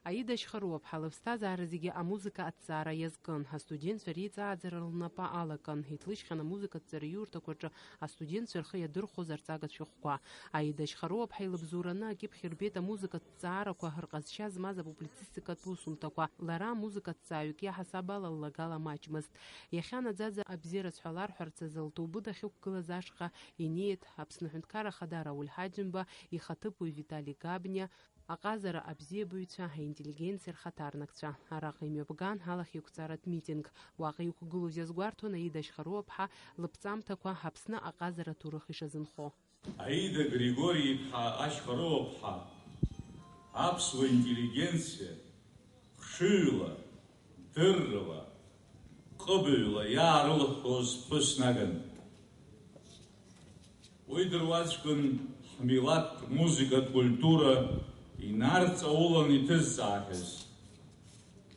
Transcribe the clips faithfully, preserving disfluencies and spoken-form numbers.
Аида Шьхаруаԥҳа лыԥсҭазаара зегьы амузыка аҭҵаара иазкын. Астудентцәа реиҵааӡара лнапы алакын, иҭлыжьхьан амузыкатә ҵараиурҭақәа рҿы астудентцәа рхы иадырхәоз арҵагатә шәҟәқәа. Аида Шьхаруаԥҳа илыбзоураны акьыԥхь рбеит амузыкатә ҭҵаарақәа рҟазшьа змаз апублицистикатә усумҭақәа. Лара амузыкаҭҵааҩык иаҳасаб ала ллагала маҷмызт. Иахьа наӡаӡа абзиараз ҳәа ларҳәарц азы лҭоубыҭ ахьықәгылаз ашҟа инеит Аԥсны Аҳәынҭқарра Ахада Рауль Ҳаџьымба, ихаҭыԥуаҩ Витали Габниа, аҟазара абзиабаҩцәа, аинтеллигенциа рхаҭарнакцәа. Араҟа имҩаԥган алахьеиқәҵаратә митинг. Уаҟа иқәгылоз иазгәарҭон Аида Шьхаруаԥҳа лыԥҵамҭақәа Аԥсны аҟазара аҭоурых ишазынхо. Аида Григори-иԥҳа Ашьхаруаԥҳа аԥсуа интеллигенциа хшыҩла, дыррала, ҟыбаҩла иаарылыҳәҳәоз ԥҳәыс наган. Уи дыруаӡәкын ҳмилаҭтә музыкатә культура инарҵаулан иҭызҵаахьаз.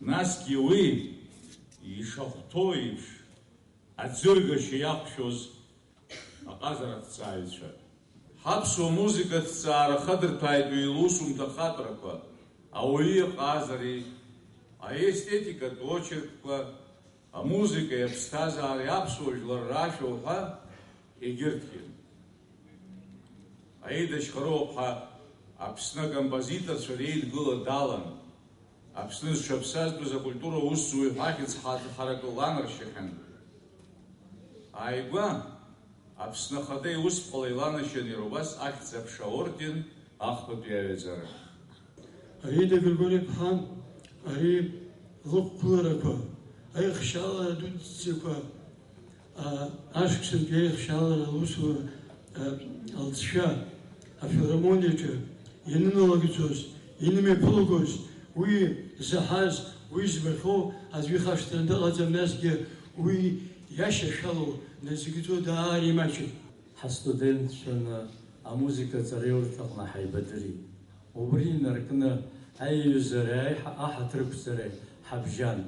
Насгьы уи, ишахәҭоу еиԥш, аӡыргашьа иақәшәоз аҟазара аҭҵааҩцәа. Ҳаԥсуа музыка аҭҵаара хадырҭәааит уи лусумҭа хаҵәрақәа, ауаҩы иҟазареи, аестетикатә очеркқәа, амузыкеи аԥсҭазаареи, аԥсуа жәлар рашәа уҳәа, егьырҭгьы. Аида Шьхаруаԥҳа Аԥсны акомпозиторцәа реидгыла далан. Аԥсны зҽаԥсазтәыз акультура усзуҩ ҳәа ахьӡ ҳа-, ҳаракы ланаршьахьан. Ааигәа, Аԥсны Ахада иусԥҟала иланашьан иара убас Ахьӡ-аԥша аорден ахԥатәи аҩаӡара. Аида Григори-иԥҳа ари лықәгыларақәа, аихшьаалара дуӡӡақәа, а, ашықәсантәи аихшьаалара аусура, а, алҵшәа, афилармониаҿы ианыналагӡоз, инымҩаԥылгоз, уи заҳаз, уи збахьоу аӡәы ихашҭран дыҟаӡам, насгьы уи иашьашәалоу назыгӡо даара имаҷын. Ҳастудентцәаны амузыка ҵараиурҭаҟны ҳаибадырит. Убри инаркны аиҩызареи аиҳа-, аҳаҭырқәҵареи ҳабжьан.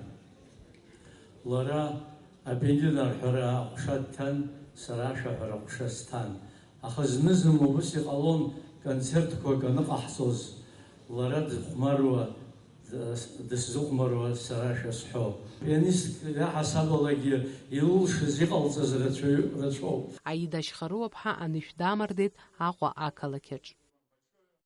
Лара апианино арҳәара аҟәша дҭан, сара ашәаҳәара аҟәша сҭан. Аха зны-зынла ус иҟалон, концертқәак аныҟаҳҵоз, лара дыхәмаруа, д-, дысзыхәмаруа сара шәасҳәо. Пианистк иаҳасабалагьы илылшаз иҟалҵаз рацәаҩ-, рацәоуп. Аида Шьхаруаԥҳа анышә дамардеит Аҟәа ақалақьаҿ.